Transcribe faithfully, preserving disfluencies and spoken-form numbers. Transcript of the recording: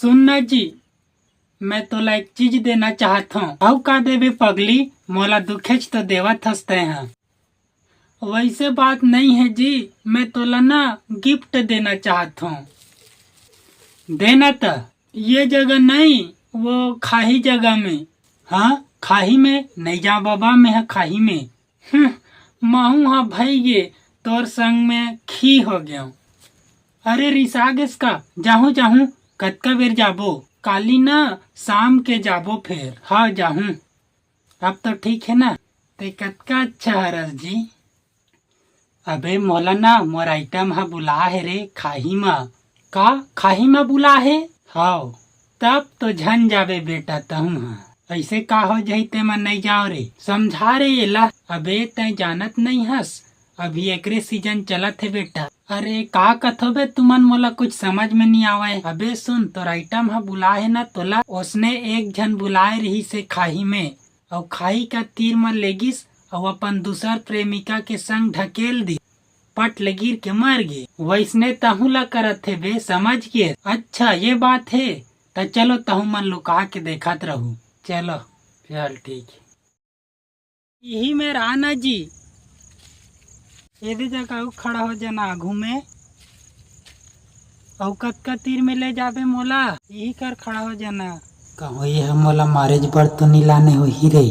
सुन ना जी, मैं तोला एक चीज देना चाहत हूँ। अउ का देबे पगली, मोला दुखेच तो देवत हस तैं ह। वैसे बात नहीं है जी, मैं तोला ना गिफ्ट देना चाहत हूँ। देना त ये जगह नहीं, वो खाही जगह में। हाँ, खाही में नहीं जा बाबा, मैं ह खाही में। हम्म, महू ह भई गे, तोर संग में खी हो गयो। अरे रिसा गेस का, जाहूँ जाहूँ, कतका बेर जाबो? काली ना शाम के जाबो फेर। हाँ जाहूँ। अब तो ठीक है ना? ते कतका अच्छा हरस जी। अबे मोला ना मोर आइटम ह बुला हे रे खाही म। का खाही म बुला हे? हव। तब तो झन जाबे बेटा तहूँ ह। ऐसे का हो जही ते मन नइ जाओ रे। समझा रे एला। अबे तैं जानत नइ हस, अभी एकरे सीजन चलत हे बेटा। अरे का कथो बे तुमन, मोला कुछ समझ में नइ आवय। अबे सुन, तोर आइटम ह बुला हे ना तोला, ओसने एक झन बुलाए रहिस हे खाही में, अउ खाही का तीर म लेगिस अउ अपन दूसर प्रेमिका के संग ढकेल दी, पट ले गिर के मर गे। वैसने तहूँ ला करत हे बे, समझ गे? अच्छा ये बात हे, त चलो तहूँ मन लुका के देखत रहू। चलो, चल ठीक हे। इही में रहा ना जी। एदे जगह अउ खड़ा हो जाना आघू में। अउ कतका तीर में ले जाबे मोला? इही कर खड़ा हो जाना। कहूँ ये ह मोला मारेज बर तो नी लाने होही रे।